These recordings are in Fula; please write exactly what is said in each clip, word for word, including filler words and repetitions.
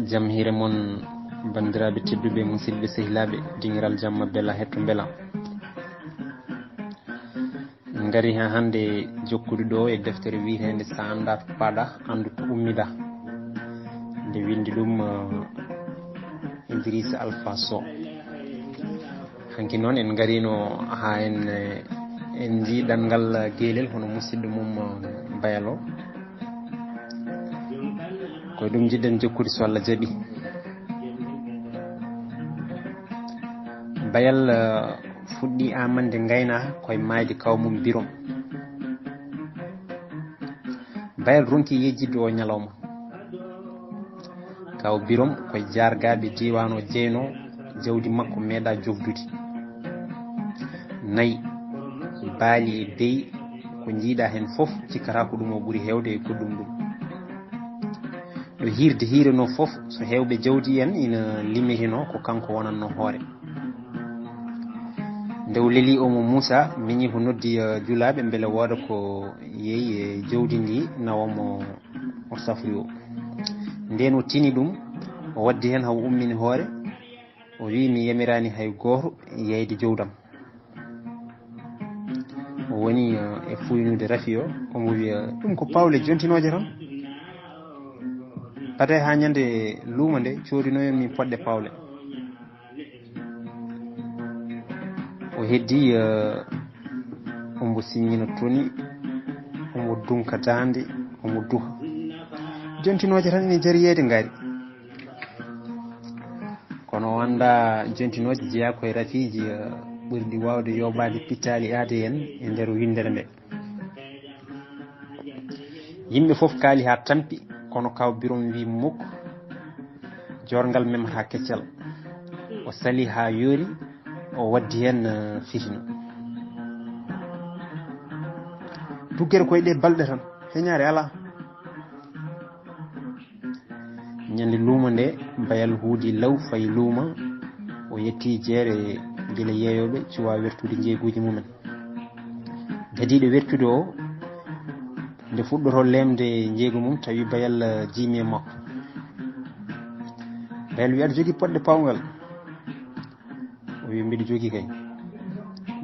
Jam hiire mon, banndiraaɓe tedduɓe, musidɓe sehilaaɓe, dingiral jamma bela hetto mbela. En ngari haa hannde jokkude ɗo e deftere wiyeteende "So a anndaa to paaɗaa, anndu to ummidaa." Nde winndi ɗum, eh, Idrissa Alpha Sow. Hanki noon en ngariino haa en, eh, en njii ɗanngal geelel hono musidɗo mum, eh, Bayal o. Ko ɗum njiɗɗen jokkude so Allah jaɓi. Bayal, eh, fuɗɗi amande ngaynaaka koye maayde kaw mum Birom. Bayal ronki yejjitde o ñalawma. Kaw Birom koye jaargaaɓe diiwaan o jeynoo, jawdi makko meeɗaa jogdude. Nayi, baali e beyi, ko njiiɗaa heen fof, cikkataa ko ɗum o ɓuri heewde e goɗɗum ɗum. Ɗo hiirde hiirenoo fof, so heewɓe jawdi en ina limirinoo, ko kanko wonatnoo hoore. Nde o lelii, omo muusa, miñi ko noddi, eh, julaaɓe mbele wooda ko yeeyi e jawdi ndi nawa mo o safri o. Ndeen o tini ɗum, o waddi heen haa o ummini hoore, o wiyi, "Mi yamiraani hay gooto yeyde jawdam." O woni, eh, e fuynude rafi o, omo wiya, "Ɗum ko pawle jontinooje tan. Pate haa ñande luuma nde coodinoyon min poɗɗe pawle." O heddi, eh, omo siññina toni, omo dunka daande, omo duha. Jontinooje tan ene jari yeeyde ngaari. Kono o anndaa jontinooje jeyaa koye rafiiji, eh, ɓurɗi waawde yooɓaade pittaali aade en e nder winndere nde. Yimɓe fof kaali haa tampi, kono kaw Birom wi muk, joorngal memataa keccal. O sali haa yoori, o waddi heen, eh, fitina. Tuggere koye ɗee balɗe tan, heñaare alaa. Ñande luuma nde, Bayal huudi law fayi luuma, o yetti jeere gila yeeyooɓe cuwaa wertude njeeguuji mumen. Gadiiɗo wertude o, nde fuɗɗotoo leemde njeeygu mum, tawi Bayal jiimi e makko. Bayal wi, "Aɗa jogii poɗɗe pawngal?" O wi, "Mbiɗa jogii kay."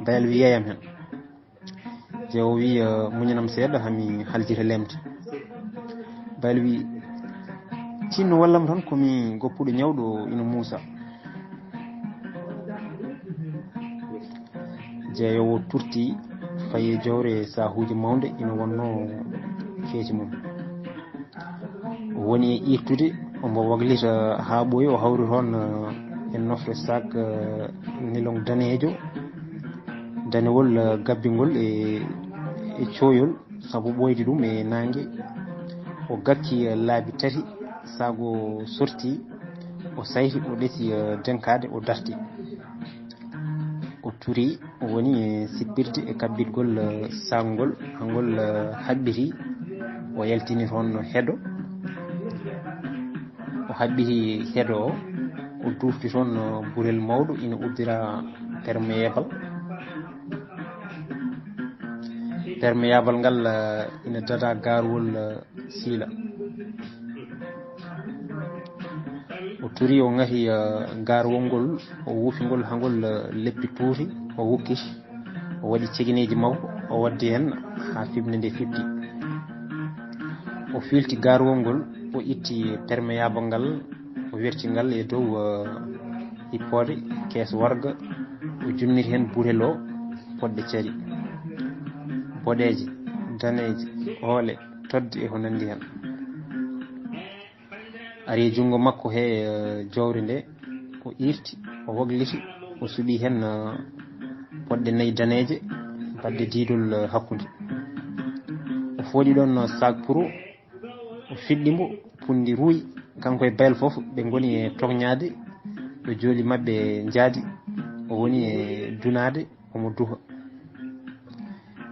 Bayal wi, "Yeeyam heen." Je o wi, eh, "Muñanam seeɗa, hami haljita leemde." Bayal wi, "Tinno wallam tan, ko mi goppuɗo ñawɗo ina muusa." Jeeyoowo turti fayi e jowre saahuuji mawnde ina wonnoo keeci mum. O woni e iirtude, omo waklita haa ɓooyi, o hawri toon, eh, e nofre saak, eh, nilon daneejo, danewol, eh, gabbingol e, e cooyol, sabu ɓooyde ɗum e naange. O gakki, eh, laabi tati, sago sorti, o sayti, o ɗeti, eh, denkaade, o darti. O turi, o woni e sippirde e kabbitgol, eh, saakngol, hangol, eh, haɓɓiti, o yaltini toon heedo. O haɓɓiti heedo o, o duufti toon, eh, burel mawɗo ina uddira permeable. Permeable ngal, eh, ina dada gaarwol, eh, siila. O turi, o ŋati, eh, gaarwol ngol, o wuufi ngol haa ngol, eh, leppi tuuti, o wukkiti, o waɗi cegeneeji makko, o waddi heen haa fiɓnde nde fiɓti. O fiilti gaarwol ngol, o itti permeable ngal, o werti ngal e dow, eh, hippoode kees warga, o junniti heen burel o poɗɗe cari, boɗeeje, daneeje, oole, todde e ko nanndi heen. Ari junngo makko he, eh, jowre nde, o iirti, o wakliti, o suɓi heen, eh, poɗɗe nayi daneeje, baɗɗe diidol, eh, hakkunde. O fooɗi ɗoon, eh, sac poudre, o fiɗɗi mbo, punndi ruuyi, kanko e Bayal fof, ɓe ngoni e tokñaade, ɗo jooli maɓɓe njaadi, o woni e dunaade, omo duha.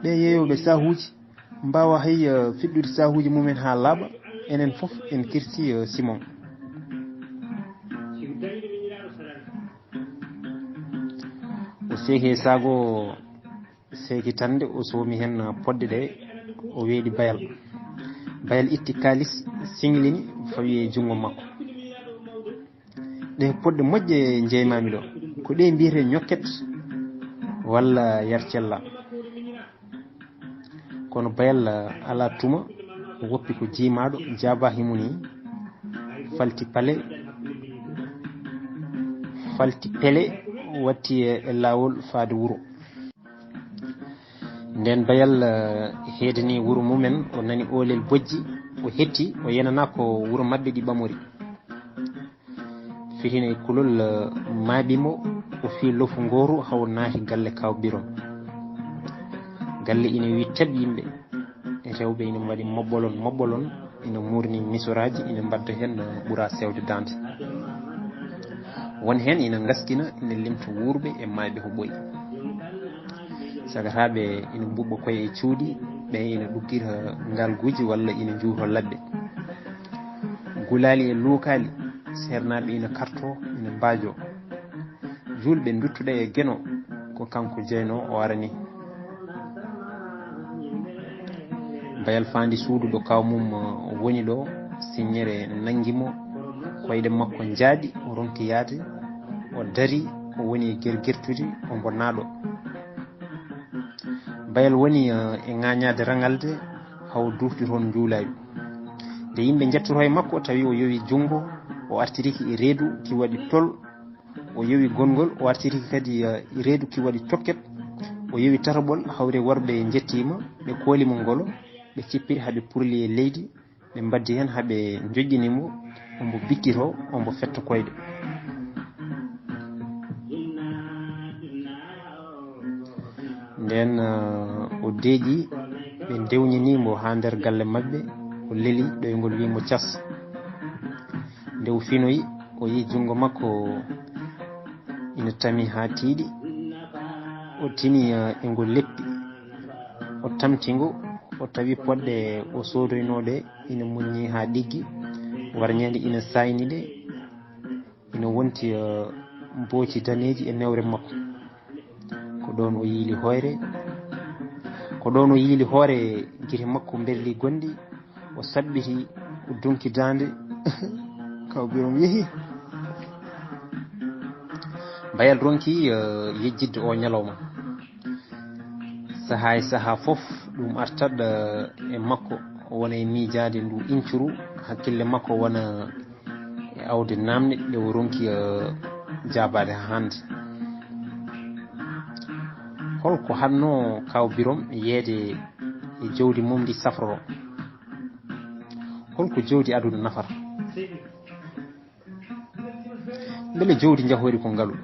Ɓe yeeyooɓe saahuuji mbaawa hay, eh, fiɗɗude saahuuji mumen haa laaɓa, enen fof en kirsi, eh, Simon. O seeki e saago seekitannde, o soomi heen poɗɗe ɗe, o weeɗi Bayal. Bayal itti kaalis, singlini, fawi e junngo makko. Ɗe poɗɗe moƴƴe njeymaami ɗo. Ko ɗe mbiyetee ñokket walla yar cella. Kono Bayal, eh, alaa tuma, o woppi ko jiimaaɗo, jaabaa himo nii, falti pale, falti pele, watti e, e laawol faade wuro. Nden Bayal, eh, heedani wuro mumen, o nani oolel bojji, o hetti, o yenanaa ko wuro maɓɓe ɗi ɓamori. Fihina e kulol, eh, maaɓi mo, o fii lofu ngooru, haw naati galle Kaaw Birom. Galle ina wi tab yimɓe, e rewɓe ina mbaɗi moɓɓolon, moɓɓolon, ina muurni misoraaji, ina mbadda heen, eh, ɓura sewde daande. Won heen ina ngaskina, ina limta wuurɓe e maayɓe ko ɓooyi. Sagataaɓe ina mbuɓɓa koye e cuuɗi, ɓe ina ɗuggira ngalguuji walla ina njuuto labbe. Gulaali e luukaali, seernaaɓe ina karto, ina mbaajo. Juulɓe nduttuɗe e Geno, ko kanko jeynoo o arani. Bayal faandi suudu ɗo kaaw mum, uh, woni ɗo, siññere nanngi mo, koyɗe makko njaaɗi, o ronki yaade, o dari, o woni gergertude, o mbonnaaɗo. Bayal woni, uh, e ŋaañaade raŋalde, haw duufde toon njuulaawi. Nde yimɓe njettotoo e makko, tawi o yowi junngo, o artiriki e reedu ki waɗi tol, o yowi gonngol, o artiriki kadi, eh, reedu ki waɗi tokket, o yowi tataɓol, hawre worɓe njettiima, ɓe kooli mo ngolo, ɓe cippiri haa ɓe purli e leydi, ɓe mbaddi heen haa ɓe njoƴƴini mo, ombo bikkitoo, ombo fetta koyɗe. Nden, eh, o deeƴi, ɓe ndewñini mo haa nder galle maɓɓe, o leli ɗoyngol, wi mo cas. Nde o finoyi, o yi junngo makko ina tami haa tiiɗi. O tini, eh, e ngo leppi. O tamti ngo, o tawi poɗɗe o soodoynoo ɗe ina muññi haa ɗiggi. Warñeende ina saayni ɗe. Ina wonti, eh, mbooji daneeji e newre makko. Ko ɗoon o yiili hoyre. Ko ɗoon o yiili hoore gite makko mberli gonɗi. O saɓɓiti, o dunki daande. Kaaw Birom yehi. Bayal ronki, eh, yejjitde o ñalawma. Sahaa e sahaa fof, ɗum artat, eh, e makko, o wona e miijaade ndu incuru, hakkille makko wona e awde naamne ɗe o ronki, eh, jaabaade haa hannde. Holko haɗnoo Kaaw Birom yeeyde e jawdi mum ndi safroro? Holko jawdi aduna nafata? Mbele jawdi njahoori ko ngalu?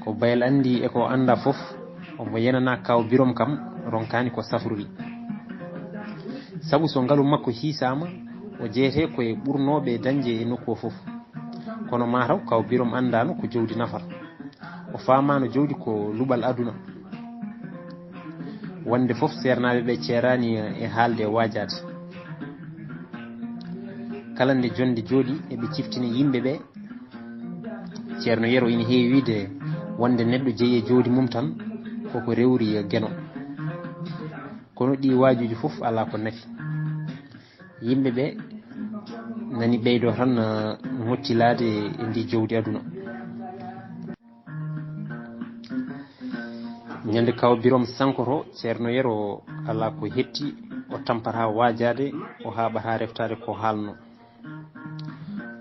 Ko Bayal anndi e ko annda fof, omo yenana Kaaw Birom kam ronkaani ko safrori. Sabu so ngalu makko hiisaama, o jeyetee ko e ɓurnooɓe dañde e nokku o fof. Kono mataw Kaaw Birom anndaano ko jawdi nafata. O faamaano jawdi ko luɓal aduna. Wonde fof, seernaaɓe ɓe ceeraani e haalde e waajaade. Kala nde jonnde jooɗi, eɓe ciftina yimɓe ɓe. Ceerno Yero ina heewi wiyde wonde neɗɗo jeyi e jawdi mum tan, koko rewri e Geno. Kono ɗi waajuuji fof alaa ko nafi. Yimɓe ɓe nani ɓeydo tan, eh, ngottilaade e ndi jawdi aduna. Ñande Kaaw Birom sankoto, Ceerno Yero alaa ko hetti, o tampata waajaade, o haaɓata reftaade ko haalno.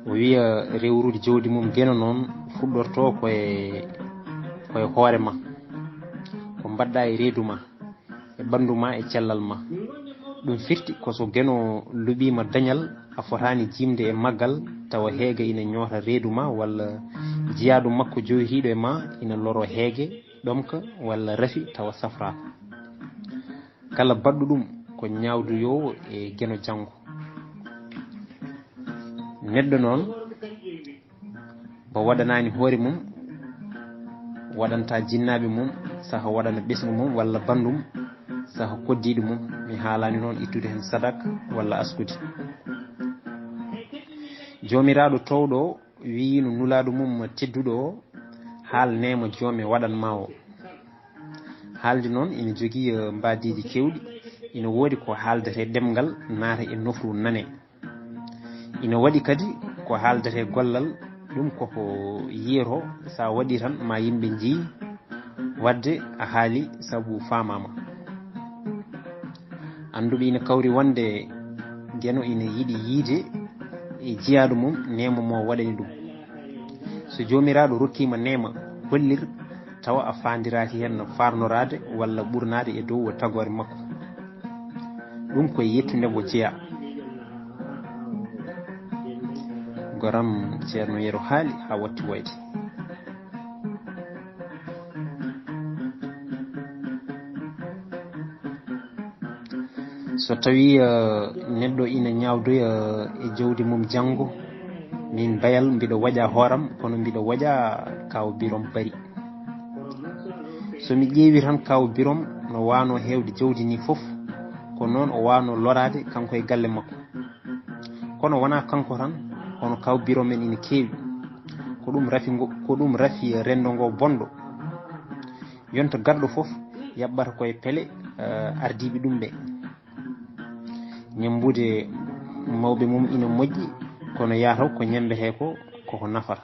O wiya rewrude jawdi mum Geno noon fuɗɗorto ko e, ko e hoore ma. Ko mbaɗɗa e reedu ma, e ɓanndu ma, e cellal ma. Ɗum firti ko so Geno luɓiima dañal, a fotaani jiimde e maggal, tawa heege ina ñoota reedu ma, walla jiyaaɗo makko jowihiiɗo e ma ina loro heege, ɗomka, walla rafi, tawa safraaka. Kala baɗɗo ɗum ko ñaawduyoowo e Geno janngo. Neɗɗo noon, mo waɗanaani hoore mum, waɗanta jinnaaɓe mum, saha waɗana ɓesngu mum walla banndum, saha koddiiɗo mum. Mi haalaani noon ittude heen sadak walla askude. Joomiraaɗo toowɗo o wiyiino nulaaɗo mum tedduɗo o, haal neema joome waɗan ma o. Haalde noon ina jogii, eh, mbaadiiji keewɗi, ina woodi ko haaldetee ɗemngal naata e nofru nane. Ina waɗi kadi Ko haaldata e gollal, ɗum koko yiyetoo, so a waɗii tan ma yimɓe njii, wadde a haali sabu faamaama. Annduɓe ina kawri wonde Geno ina yiɗi yiyde e jiyaaɗo mum neema mo waɗani ɗum. So Joomiraaɗo rokkiima neema, hollir tawa a faandiraaki heen no faarnoraade walla ɓurnaade e dow tagoore makko. Ɗum ko yettude mo jeyaa. Goram Ceerno Yero haali haa watti woyde. So tawii, eh, neɗɗo ina ñaawdoya, eh, e jawdi mum janngo, min Bayal mbiɗo waƴa hooram, kono mbiɗo waƴa Kaaw Birom Bari. So mi ƴeewi tan Kaaw Birom no waano heewde jawdi ni fof, ko noon o waano loraade kanko e galle makko. Kono wonaa kanko tan, hono Kaaw Birom en ina keewi. Ko ɗum rafi ngo, ko ɗum rafi renndo ngo bonɗo. Yonto garɗo fof yaɓɓata koye pele, eh, ardiiɓe ɗum ɓe. Ñammbude mawɓe mum ina moƴƴi, kono yataw ko ñammbetee ko, koko nafata.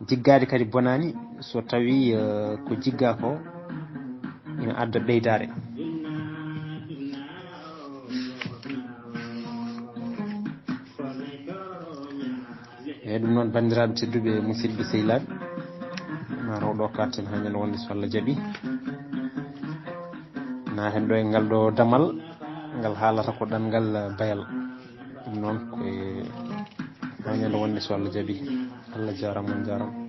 Jiggaade kadi bonaani so tawii, eh, ko jiggaa ko ina adda ɓeydaare. Eeyi, ɗum noon, banndiraaɓe tedduɓe, musidɓe sehilaaɓe, ma taw ɗo kaaɗten haa ñande wonde so Allah jaɓi. Naaten ɗo e ngal ɗo damal, ngal haalata ko ɗanngal Bayal. Ɗum noon ko e haa ñande wonde so Allah jaɓi. Allah jaaraama, on jaaraama.